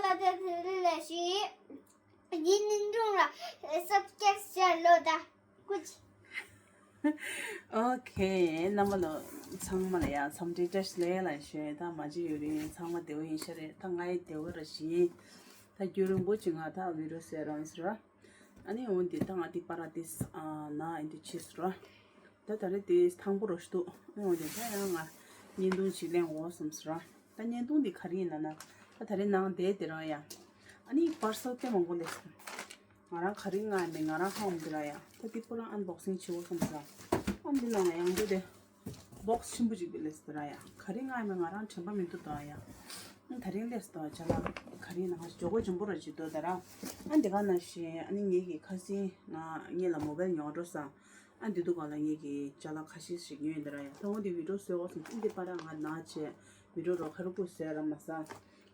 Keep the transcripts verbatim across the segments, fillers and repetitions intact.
ད་དེ་ལས་ཤི། ཡིན་ནི་འདྲུང་ར་སབ་སྐྱར་ཤར་ལོ་ད་ཀུ་ཅི། ཨོ་ཁེ། རྣམ་པ་ལོ་ཚང་མ་ལ་ཡང་འཚམས་འདྲི་བཀྲ་ཤིས་བདེ་ལེགས་ཞུ། ད་མ་བརྗེད་ཡོད་རིང་ཚང་མ་བདེ་བོ་ཡིན་ཤག་རེད། ད་ང་ཡི་བདེ་བོ་ར་ཞིག་ཡིན། ད་རྒྱུན་རིང་པོ་ཅིག་ང་ད་བི་ཌི་ཡོ་བཟོས་རང་ཟེར་བ། ཨ་ནི་འོ་འདི་ད་ང་འདི་པ་ར་ཏིས་ཨ་ན་ཨིན་དུ་ཆི་ཟེར་བ། ད་ད་རེས་དེ་དང་པོ་རོ་ཞིག་འདུག་ཨ་ནི་འོ་འདི་ད་ཡང་ང་བརྙན་ཐུང་ཞིག་ལེན་འོ་བསམ་ཟེར་བ། ད་བརྙན་ཐུང་འདི་ག་རེ་ཡིན་ན་ན། ད་ད་རེས་ནང་བསྡད་དེ་རང་ཡ། ཨ་ནི་པར་སལ་དེ་མང་པོ་ལས་སོང་། ང་རང་ག་རེ་མངགས་མེད། ང་རང་ཧ་གོ་མི་འདུག་ར་ཡ། ད་འདི་ཁོ་རང་ཨན་བོག་སིང་བྱེད་འོ་བསམ་ས། ཨ་འདི་ནང་ལ་ཡང་འདི་དེ་བོག་སི་ཆེན་པོ་ཅིག་དེ་ལས་སོང་ར་ཡ། ག་རེ་མངགས་མེད། ང་རང་དྲན་པ་མི་འདུག་ད་ཡ། ཨ་ད་རིང་ལས་སོང་ཅ་ལག་ག་རེ་ན་ཇོ་གོ་འཇམ་པོ་ར་ཅིག་འདུག་ད་ར། ཨ་འདི་ག་ན་ཤེས། ཨ་ནི་ངེད་ཀྱི་ཁ་སིང་ང་ངེད་ལ་མོ་བལ་ཉོ་འགྲོ་ས། ཨ་འདི་འདུག་ག་ལ་ངེད་ཀྱི་ཅ་ལག་ཁ་ཤས་ཤིག་ཉོས་ཡིན་ད་ར་ཡ། ད་འོ་འདི་བི་ཌི་ཡོ་བཟོས་འོ་བསམ། ཨ་འདི་པ་ར་ང་ན་བྱས་བི་ཌི་ཡོ་རོ་ཁ་རུ་ཀུ་བཟོས་ར་མ་ས།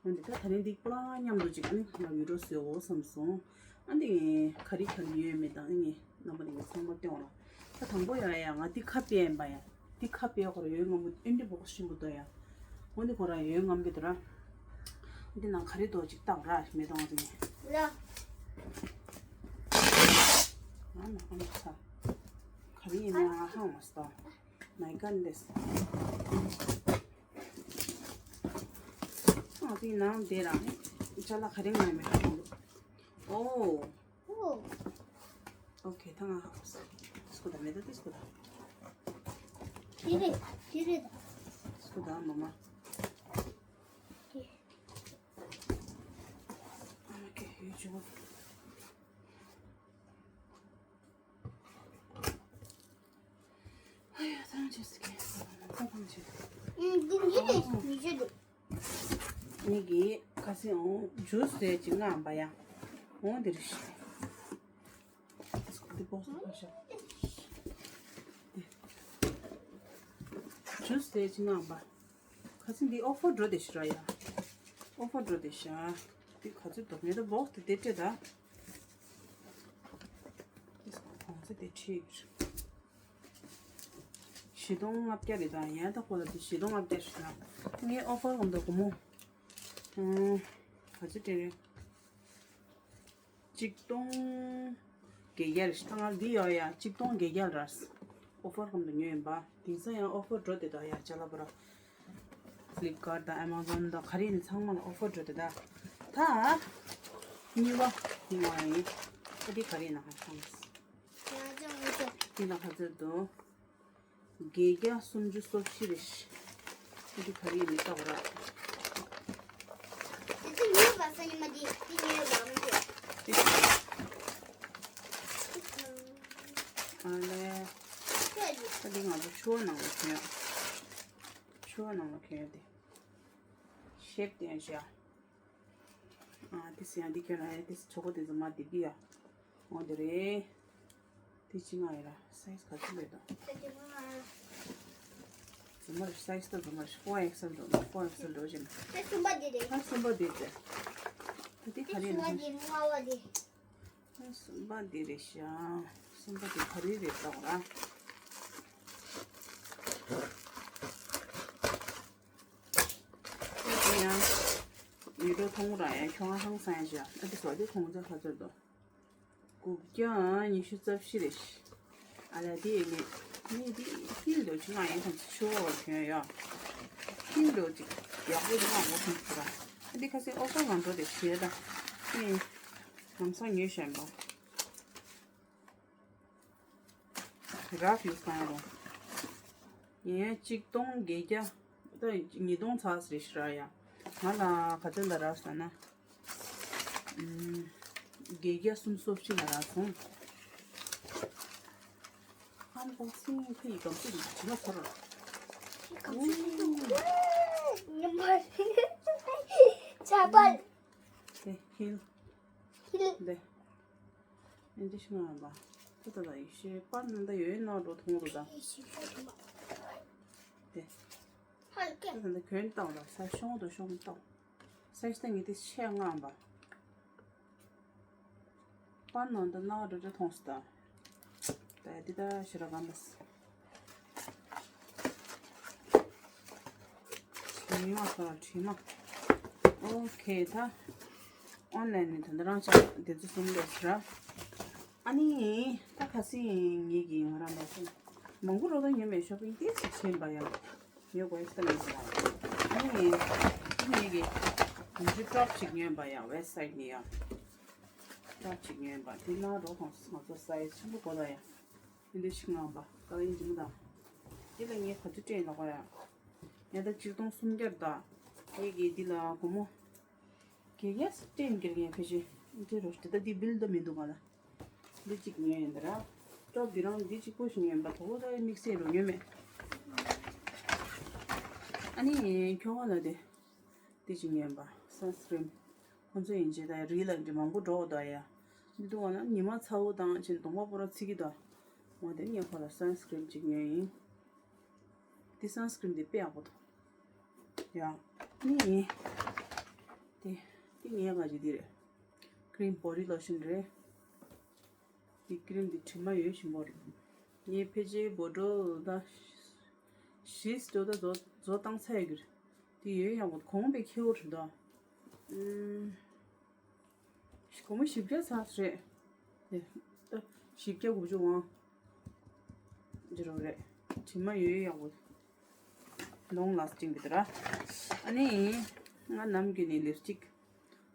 འོན་ཏེ་ད་ད་རིང་འདི་ཁོ་རང་མཉམ་དུ་ཅིག་ཨ་ནི་ང་བི་ཌི་ཡོ་བཟོས་འོ་བསམ་སོང་། ཨ་འདི་ག་རེ་ག་རེ་ཡོད་མེད་དང་ཨ་ནི་རྣམ་པ་འདི་ཚང་མ་སྟོན་ར། ད་དང་པོ་ཡ་ཡ་ང་འདི་ཁ་ཕྱེ་ཡིན་པ་ཡ། འདི་ཁ་ཕྱེ་ཁོ་ར་ཡོད་ངམ་གྱི་ཨ་འདི་བོག་སི་ཆེན་པོ་འདུག་ཡ། འོ་འདི་ཁོ་ར་ཡོད་ངམ་གྱི་འདུག་ར། འདི་ནང་ག་རེ་འདུག་ཅིག་བལྟ་ར་མེ་ཏོག་ང་ཚོ་ནས། ལ། ཨ་མ་ཨ་མ་ཁ། ག་རེ་ཡིན་ན་ཧ་མ་སྟོ། མའི་ག་འདེས། ཨ་དེ་ནང་དེ་རང་ཅ་ལག་ག་རེ་ངོ་མེད་ཁ་འདུག་ཨོ། ཨོ། ཨོ་ཁེ། ད་ང་ཧ་གོ་སོང་། སྐུ་ད་མེད་ད་དེ་སྐུ་ད། དེ་རེད། དེ་རེད་ད། སྐུ་ད་མ་མ། དེ། ཨ་མ་ཁེ་ཡོད་ཅུ་གོ། ཨ་ཡ་ཐང་ཆད་སི་ཀེ། ཐང་ཐང་ཆད། ཨུམ། འདི་འདི་ནས་ཉི་ཤུ་འདུག་ངེད་ཀྱི་ཁ་སེ་འོང་ཇུས་ཟེར་ཅིག་མངགས་པ་ཡ། འོང་འདིར་ཤི། འདི་བོག་སི་ཁ་ཤ། ཇུས་ཟེར་ཅིག་མངགས་པ། ཁ་སེ་འདི་ཨོ་ཕར་འགྲོ་དེ་ཤི་ར་ཡ། ཨོ་ཕར་འགྲོ་དེ་ཤ། འདི་ག་ཚོད་འདུག་ངེད་ད་བོག་སི་དེ་སྤྲད་ད། གོང་ཚད་དེ་ཁྲིད། བཞི་སྟོང་ལྔ་བརྒྱ་རེད་ད། ཡང་ད་ཁོ་ལ་དེ་བཞི་སྟོང་ལྔ་བརྒྱ་ཞིག་ན། ངའི་ཨོ་ཕར་གོང་དུ་སྒོར་མོ། ཨང་། ག་ཚོད་སྤྲད་རེད། གཅིག་སྟོང་བརྒྱད་བརྒྱ་རེད་ཤག་ད་ང་འདི་ཡོད་ཡ། གཅིག་སྟོང་བརྒྱད་བརྒྱ་རེད། ཨོ་ཕར་གོང་དུ་ཉོས་ཡིན་པ། དེང་སང་ཡང་ཨོ་ཕར་འགྲོ་དེ་ད་ཡ། ཅ་ལག་པོ་ར། ཕི་ལིབ་ཀར་དང་ཨེ་མ་ཛོན་དང་ག་རེ་ཡིན་ཚང་མ་ལ་ཨོ་ཕར་འགྲོ་དེ་ད། ད་གཉིས་པ་འདི་ང་ཡིན། ཨ་འདི་ག་རེ་ཡིན་ན་ཧ་ཤང་། ཡ་ཅང་མི་ཤེས། འདི་ལ་ག་ཚོད་འདུག་བརྒྱད་བརྒྱ་སུམ་ཅུ་སོ་བཞི་རེད་ཤག་འདི་ག་རེ་ཡིན་མི་ལྟ་བ་ར། དེ་ཚོ་ཉོས་པ་ས་ཉི་མ་འདི་འདི་ཉོས་པ་མི་ཤེས། ཨ་ལེ། ཁྱོད་ཀྱིས། ད་འདི་ང་ཚོ་ཕྱུ་པ་ནང་ལ་གྱོན། ཕྱུ་པ་ནང་ལ་གྱོན་ཡ་དེ། ཤེབ་དེ་ཡང་བཞག་ཨ་དེ་སི་ཡང་འདི་ཁྱོད་ལ་ཡང་དེ་སི་ཆོག་གོ་དེ་ཚོ་མ་དེ་གི་ཡ། འོ་དེ་རེད། དེ་ཅི་ང་ཡིན་ར། སའི་ཛི་ག་ཚོད་རེད་དང་། ད་དེ་ང་། རྫུན་མ་རེད། སའི་ཛི་ད་རྫུན་མ་རེད། ཕོར་ཨེག་སི་ཨེལ་འགྲོ། ཕོར་ཨེག་སི་ཨེལ་འགྲོ་བཞིན། ད་གསུམ་པ་དེ་རེད། ད་གསུམ་པ་དེ་རེད། ད་དེ་ག་རེ་ཡིན་ན། ད་གསུམ་པ་དེ་རེད་ཤག་གསུམ་པ་དེ་ག་རེ་རེད་ལྟ་བ་ར། ཡང་ཡུལ་གྲུ་མཐོང་ར་ཡང་ཁྱོད་ཧང་སང་ཡང་ཞག་ཨ་དེ་སོ་དེ་གོང་ཚད་ག་ཚོད་འདུག་དགུ་བརྒྱ་ཉི་ཤུ་རྩ་བཞི་རེད། ཨ་ལ་དེ་ནི་ནི་དེ་ཧིལ་འདྲ་ཅིག་ང་ཡིན་ཐམས་ཅད་ཤོར་བར་གྱོན་ཡོད། ཧིལ་འདྲ་ཅིག་ཡག་པོ་ཅིག་ང་མོ་ཐམས་ཅད་ར། ཨ་འདི་ཁ་སེ་ཨོ་ཕར་ང་འགྲོ་དེ་ཞེས་དང་། ནི་ལམ་སང་ཉོས་བཞིན་པ། རག་ཡོད་ས་ཡང་རུང་། ཡིན་ཡང་གཅིག་སྟོང་བརྒྱད་བརྒྱ། ད་ཉིས་སྟོང་ཚར་ཟེར་ཤི་ར་ཡ། ང་ལ་ག་ཚོད་ལ་རག་ཟེར་ན། ཨུམ། བརྒྱད་བརྒྱ་སུམ་ཅུ་སོ་གཅིག་ལ་རག་སོང་། ཧམ་གོང་སིང་ཁི་ཡི་གམ་སིང་ཇི་མ་ཚར་ར། ཉི་མ་ཆ་པ། དེ་ཧིལ། ཧིལ། དེ། ཨེ་འདི་ཤི་མ་བ། ད་ད་ད་ཡི་ཤེས་པར་ནང་ད་ཡོད་ནོ་འགྲོ་ཐུང་རུ་ད། དེ། ཧལ་ཀེ། ད་ད་གྱོན་བཏང་ལ་ས་ཤོང་དུ་ཤོང་བཏང་། ས་ཤི་ད་ངས་དེ་ཆེ་ངམ་པ། པར་ནང་ད་ནག་འགྲོ་འགྲོ་མཐོང་སི་ད། ད་འདི་ད་ཤི་ར་གམ་པ་སི། དྲི་མ་ཁོ་དྲི་མ། ཨོ་ཁེ་ད། ཨོན་ལན་ནས་ད་ལྟ་རང་ཅག་དེ་ཚོ་གསུམ་རེད་ཟེར། ཨ་ནི་ད་ཁ་སང་ངེད་ཀྱིས་ང་རང་མ་སོང་མང་པོ་རོགས་ད་ཉོས་མེད། ཤོ་པིང་ཏོག་ཙམ་བྱས་པ་ཡང་ཉོ་དགོས་ཤེས་མེད་ཟེར། ཨ་ནི་ངེད་ཀྱིས་གོམ་ཆུ་ཊོབ་ཅིག་ཉོས་པ་ཡང་ཝེསྟ་སའིཌ་ནས་ཡང་ཊོབ་ཅིག་ཉོས་པ་དེ་ནང་རོགས་ཁོང་ང་ཚོ་སའིཛ་ཆེན་པོ་གོ་ལ་ཡང་། འདི་འདྲ་ཞིག་མངགས་པ་ཀ་ཡིན་གྱི་མི་དང་། འདི་ལ་ངས་ག་ཚོད་སྤྲད་ཡིན་ལབ་ཡ། ཡ་ད་ཆིག་སྟོང་སུམ་བརྒྱ་དང་། ངེད་ཀྱིས་འདི་ལ་སྒོར་མོ་བརྒྱད་བརྒྱ་སྤྲད་ཡིན་ཀྱི་རེད། ངས་ཕལ་ཆེར་འདི་རོ་ད་ལྟ་འདི་བིལ་ད་མི་འདུག་ག་ལ། འདི་གཅིག་ཉོས་ཡིན་ད་ར། ཊོབ་འདི་རང་འདི་གཅིག་པོ་ཞིག་ཉོས་ཡིན་པ། དོ་ད་དམིགས་བསལ་རོ་ཉོས་མེད། ཨ་ནི་ཁྱོ་ག་ལ་དེ། དེ་ཅི་ཉན་པ་སན་སི་ཀྲིན། ཁོང་ཚོ་ཡིན་ཅེ་ད་རི་ལ་འདྲི་མང་པོ་འགྲོ་འདུག་ཡ། འདི་འདུག་བ་ན་ཉི་མ་ཚ་བོ་དང་ཅན་གདོང་པ་པོ་ར་ཚིག་གི་འདུག་འོ་དེ་ངས་ཁོ་ལ་སན་སི་ཀྲིན་ཅིག་ཉོས་ཡིན། དེ་སན་སི་ཀྲིན་དེ་དཔེ་ཡག་པོ་འདུག་ཡ། ནི་ཡིན། དེ་དེ་ངས་ག་ཅིག་དེ་རེད། ཀྲིམ་བོ་ཌི་ལོ་ཤན་རེད། འདི་ཀྲིམ་འདི་དྲི་མ་ཡོད་ཞིམ་པོ་རེད། ངས་ཕལ་ཆེར་བོ་ཌོལ་ད་བཞི་ཙམ་ད་བཟོ་བཟོ་བཏང་ཚར་ཡོད་ཀྱི་རེད། འདི་ཡོད་ཡག་པོ་གོང་པའི་ཁེ་བོ་རེད་ད། ཨུམ། སྒོར་མོ་བཞི་བརྒྱ་ཚར་རེད། དེ་ད་བཞི་བརྒྱ་དགུ་བཅུ་དབང་འདི་རུ་རེད། དྲི་མ་ཡོད་ཡག་པོ། ལོང་ལཱ་སི་ཊིང་གི་འདུག་ར། ཨ་ནི་ང་ནམ་རྒྱུན་ནས་ལིབ་སི་ཊིག་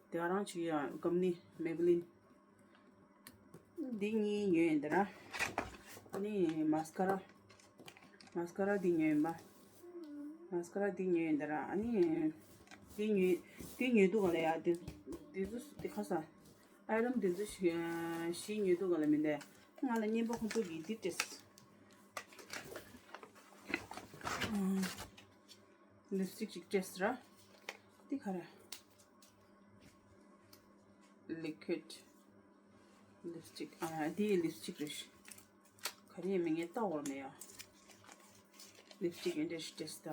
དེ་ག་རང་ཅིག་ཡོད། ཀམ་པ་ནི་མེ་བྷི་ལིན། འདི་གཉིས་ཉོས་ཡིན་ད་ར། ཨ་ནི་མཱ་སི་ཀ་ར། མཱ་སི་ཀ་ར་འདི་ཉོས་ཡིན་པ། མཱ་སི་ཀ་ར་འདི་ཉོས་ཡིན་ད་ར། ཨ་ནི་འདི་ཉོས་འདི་ཉོས་འདུག་ག་ལ་ཡ། འདི་འདི་ཚོ་འདི་ཁ་ས་ཨའི་ཊམ་འདི་ཚོ་ཞིག་བཞི་ཉོས་འདུག་ག་ལ་མིན་ཏེ། ང་ལ་རྔན་པ་ཁོང་ཚོ་གིས་འདི་སྤྲད། ལིབ་སི་ཊིག་ཅིག་སྤྲད་ཟེར་ར། འདི་ག་རེ། ལི་ཀུའིཌ་ལིབ་སི་ཊིག་ཨ་འདི་ལིབ་སི་ཊིག་རེད། ག་རེ་ཡིན་མིན་ངས་ལྟ་བར་མེད་ཡ། ལིབ་སི་ཊིག་ཨེ་འདྲ་ཞིག་སྤྲད་ད།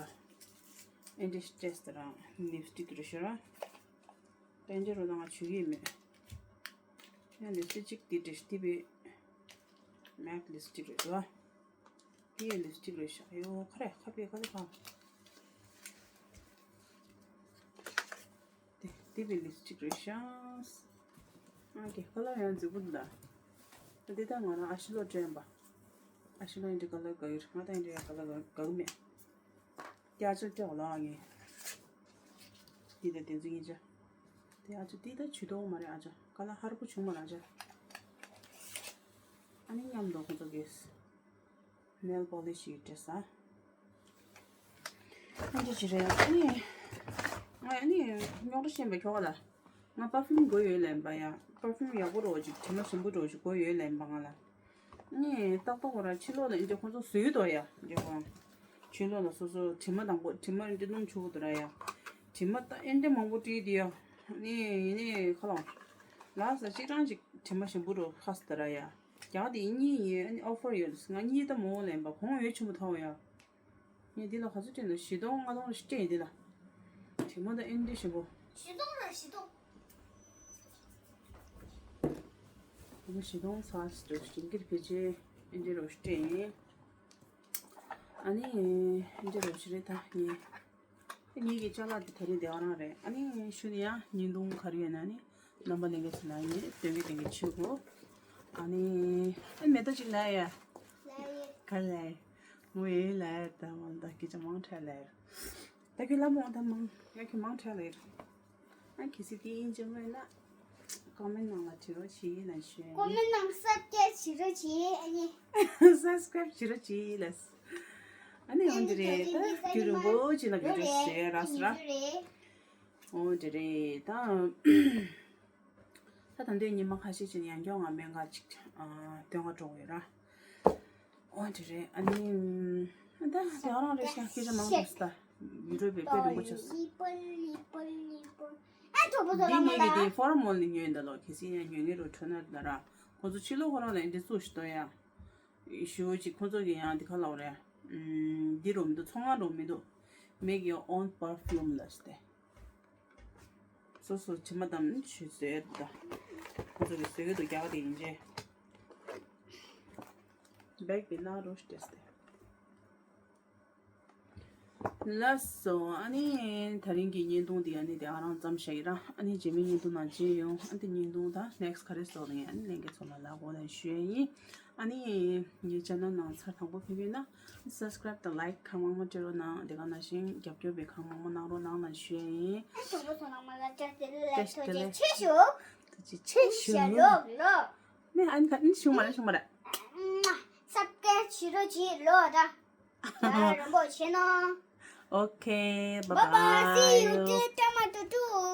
ཨེ་འདྲ་ཞིག་སྤྲད་ད་རང་ལིབ་སི་ཊིག་རེད་ཤག་ར། ཏན་ཏན་རོ་ད་ང་ཆུ་ཡིན་མེད། ཡང་ལིབ་སི་ཊིག་འདི་འདྲ་ཞིག་འདི་བས་མེག་ལིབ་སི་ཊིག་རེད་དོ། འདི་ཡང་ལིབ་སི་ཊིག་རེད་ཤག་ཡོ་ཁ་རེ་ཁ་པེ་ཁ་ལེ་ཁ། དེ་དེ་བས་ལིབ་སི་ཊིག་རེད་ཤག་ཨ་ཀེ་ཁ་ལ་ཡང་འཛིགས་པོ་འདུག་ད། འདི་ད་ང་རང་ཨ་ཤི་ལོ་དྲན་པ། ཨ་ཤི་ལོ་འདི་ཁ་ལ་ག་ཡོད། ང་ད་འདི་ཁ་ལ་ག་ག་མེད། རྒྱ་ཆེ་ལྟོགས་ལ་ངས། འདི་ད་དེ་ཚོ་ཡིན་ཅག་དེ་ཨ་ཅག་འདི་ད་ཇུས་གཏོགས་མ་རེད། ཨ་ཅག་ཁ་ལ་ཧར་པོ་བྱུང་མ་རེད་ཨ་ཅག་ཨ་ནི་མཉམ་དུ་ཁོ་ཚོ་གིས་ནེལ་པོ་ལིཤ་ཞིག་སྤྲད་ས། ཨ་འདི་ཅི་རེད། ཨ་ནི་ང་ཨ་ནི་རྙོག་དྲ་ཤེས་པའི་ཁྱོ་ག་ལ། ང་པར་ཕིའུམ་དགོས་ཡོད་ལབ་པ་ཡ། པར་ཕིའུམ་ཡག་པོ་རོ་ཅིག་དྲི་མ་ཞིམ་པོ་རོ་ཅིག་དགོས་ཡོད་ལབ་པ་ང་ལ། ནི་ཏག་ཏག་ཁོ་ར་ཕྱི་ལོགས་ལ་ཨེ་འདྲ་ཁོ་ཚོ་བཟོས་འདུག་ཡ། འདི་ཁོ་ཕྱི་ལོགས་ལ་སོ་སོ་དྲི་མ་དང་པོ་དྲི་མ་ཨེ་འདྲ་སྣུམ་བྱུག་འདུག་ར་ཡ། དྲི་མ་ད་ཨེ་འདྲ་མང་པོ་བཀྲུས་དེ་ཡ། ནི་ཡིན་ནི་ཁ་ལོང་། ལགས་ས་གཅིག་རང་ཅིག་དྲི་མ་ཞིམ་པོ་རོ་ཁ་སི་ད་ར་ཡ། རྒྱག་དེ་གཉིས་ཡོད། ཨ་ནི་ཨོ་ཕར་ཡོད། ང་གཉིས་ད་མོ་ལེན་པ་གོང་ཡོད་ཆེན་པོ་ཐོག་ཡ། ངས་འདི་ལ་ག་ཚོད་སྤྲད་ན་བཞི་སྟོང་ལྔ་སྟོང་རེ་ཞིག་སྤྲད་ཡིན་འདི་ལ། དྲི་མ་ད་ཨེ་འདྲ་ཞིམ་པོ། བཞི་སྟོང་ར་བཞི་སྟོང་། ཨ་ནི་བཞི་སྟོང་ཚར་ཞིག་འགྲོ་ཞིང་གིར་ཕལ་ཆེར་ཨེ་འདྲ་རོ་ཞིག་སྤྲད་ཡིན། ཨ་ནི་ཨེ་འདྲ་རོ་ཞིག་རེད་ད་ངས། ངེད་ཀྱི་ཅ་ལག་དེ་ད་རེས་དེ་ག་རང་རེད། ཨ་ནི་ཞུ་ནི་ཡ་བརྙན་ཐུང་ག་རེ་ཡོད་ན་ནི་རྣམ་པ་ལྷན་རྒྱས་ཚོ་ལ་ཡིན་སྟོན་གི་སྟོན་གི་ཆུ་གོ་ཨ་ནི་ཨ་མེ་ཏོག་ཅིག་ལ་ཡ། ལ་ཡ། ག་ལ་ཡ། ངོ་ཡེ་ལ་ཡ་ད་མང་ད་སྐད་ཆ་མང་ཁྲ་ལ་ཡ། ད་ཁྱོད་ལ་མོ་ད་མང་ཡ་ཁྱོད་མང་ཁྲ་ལ་ཡ། ཨ་གལ་སྲིད་དེ་ཡིན་གྱི་མེད་ན། ཀོ་མེན་ནང་ལ་བྲིས་རོགས་བྱེད་ལ་ཞུ། ཀོ་མེན་ནང་སབ་སི་ཀྲེབ་བྱེད་རོགས་བྱེད་ཨ་ནི། སབ་སི་ཀྲེབ་བྱེད་རོགས་བྱེད་ལ། ཨ་ནི་འོན་ཏེ་རེད་ད་རྒྱུན་རིང་པོ་ཅིག་ལ་བི་ཌིའོ་བཟོས་ར་ཟེར་ར། འོན་ཏེ་རེད་ད། ད་ད་འདོད་ཉི་མ་ཁ་ཤས་ཅིག་ཡང་སྐྱོ་ང་སྨན་ཁང་ཅིག་ཨ་སྟོན་ག་འགྲོ་གི་ཡོད་ར། འོ་དེ་རེད། ཨ་ནི་ད་དེ་རང་རེད་ཤག་སྐད་ཆ་མང་པོ་ཞིག་ད་ཡུ་རོབ་པའི་དཔེ་རིང་པོ་ཆགས་སོང་། འདི་ངེད་ཀྱི་དེ་ཕོ་ར་མོལ་ནས་ཉོས་ཡིན་ད་ལོ། གལ་སྲིད་ཡང་ཉོ་མཁན་རོ་འཕྲོད་ན་ད་ར། ཁོ་ཚོ་ཕྱི་ལོགས་ཁོ་རང་ལ་ཡིན་དེ་བཙུགས་ཤིག་ཏོ་ཡ། ཞུ་ཅིག་ཁོ་ཚོ་གི་ཡང་དེ་ག་ལབ་རེད། འདི་རོ་མི་འདུག་ཚོང་ཁང་རོ་མི་འདུག Make your own perfume ལབ་སྟེ། སོ་སོ་དྲི་མ་དམ་ཆུ་བཟོས་ད། ཁོ་ཚོ་གི་བཟོས་འདུག་རྒྱག་དེ་ཡིན་རྗེས། བེག་དེ་ནང་རོ་ཞིག་སྤྲད་སྟེ། ལགས་སོ། ཨ་ནི་ད་རིང་གི་བརྙན་ཐུང་འདི་ཨ་ནི་དེ་ཨ་རང་ཙམ་བཞག་ཡིན་ར། ཨ་ནི་རྗེས་མའི་བརྙན་ཐུང་ནང་མཇལ་ཡོང་། ཨ་ནི་བརྙན་ཐུང་དང་next་ག་རེ་བཟོ་ནས་ཨ་ནི་ལྷན་རྒྱས་ཚོ་ལ་ལབ་དགོས་ལ་ཞུ་ཡ་ཡིན། ཨ་ནི་ངའི་channel་ནང་ཚར་དང་པོ་ཕེབས་ཡོད་ན་subscribe་དང་like་གང་མང་མང་སྤྲད་རོགས་གནང་། དེ་ག་ནང་བཞིན་རྒྱབ་སྐྱོར་བའི་གང་མང་མང་གནང་རོགས་གནང་ལ་ཞུ་ཡ་ཡིན། དང་པོ་ཚོ་ནང་མ་ལ་བཅར་ཏེ་ལེགས་ཐུགས་རྗེ་ཆེ་ཞུ། ཐུགས་རྗེ་ཆེ་ཞུ། ལོག་ལོག་ནི་ཨ་ནི་ཁ་ཨ་ནི་ཞུ་མ་རེད། ཞུ་མ་རེད། སབ་སྐེ་བྱི་རོ་བྱི་ལོ་ད། ར་རོ་བོ་ཆེ་ནོ། Okay, bye bye, see you, bye.